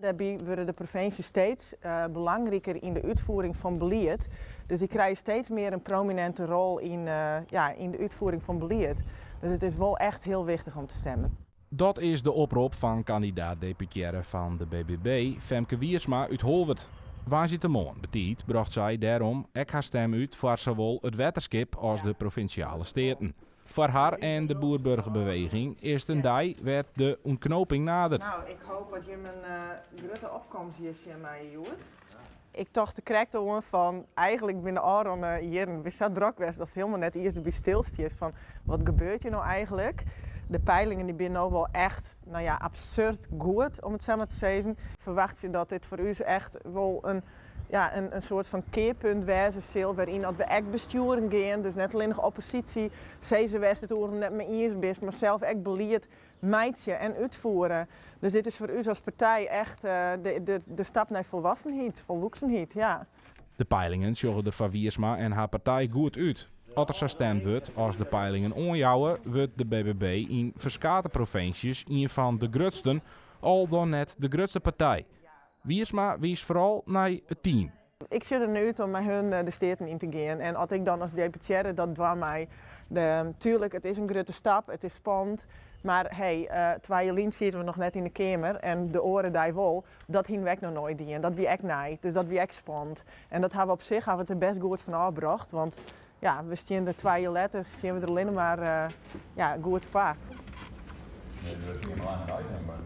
Dêrby wurde de provinsjes steeds belangriker yn de útfiering fan belied. Dus dy krije steeds mear in promininte rol yn, ja, yn de útfiering fan belied. Dus it is wol echt hiel wichtich om te stimmen. Dat is de oprop fan kandidaat-deputearre fan de BBB, Femke Wiersma út Holwert. Woansdeitemoarn betiid brocht sy dêrom ek har stim út foar sawol it Wetterskip as de Provinsjale Steaten. Foar har en de Boer-Burgerbeweging is it in dei wêr't de ûntknoping nadert. Nou, ik hoop dat jim in grutte opkomst hjir sjen meie hjoed. Ik tocht der krekt oan fan, eigenlik binne de ôfrûne jierren wer sa drok west datst hielendal net iens derby stilstiest fan wat gebeurt hjir no eigenlik. De peilingen dy binne no wol echt, no ja, absurd goed om it sa mar te sizzen. Ferwachtsje dat dit foar ús echt wol in ja, in soart fan kearpunt wêze sil wêryn dat we ek bestjoeren gean. Dus net allinnich opposysje sizze wêr'tst it oeral net mei iens bist, mar sels ek belied meitsje en útfiere. Dus dit is foar ús as partij echt de stap nei folwassenheid, folwoeksenheid, ja. De peilingen sjogge der foar Wiersma en har partij goed út. As der sa stimd wurdt as de peilingen oanjouwe, wurdt de BBB yn ferskate provinsjes ien fan de grutsten, al dan net de grutste partij. Wiersma wiist foaral nei it team. Ik sjoch der nei út om mei hun de Steaten yn te gean en as ik dan as deputearre dat dwaan mei, tuerlik, it is in grutte stap, it is spannend, mar hey, 2 jier lyn sieten we noch net yn de Keamer en de oare dei wol, dat hiene we ek noch noait dien, dat wie ek nij, dus dat wie ek spannend. En dat ha we op sich ha we it der bêst goed fan ôfbrocht, want ja, we stean der 2 jier letter, stean we der allinne mar ja, goed foar. Nee, dat wurdt gjin lange dei, mar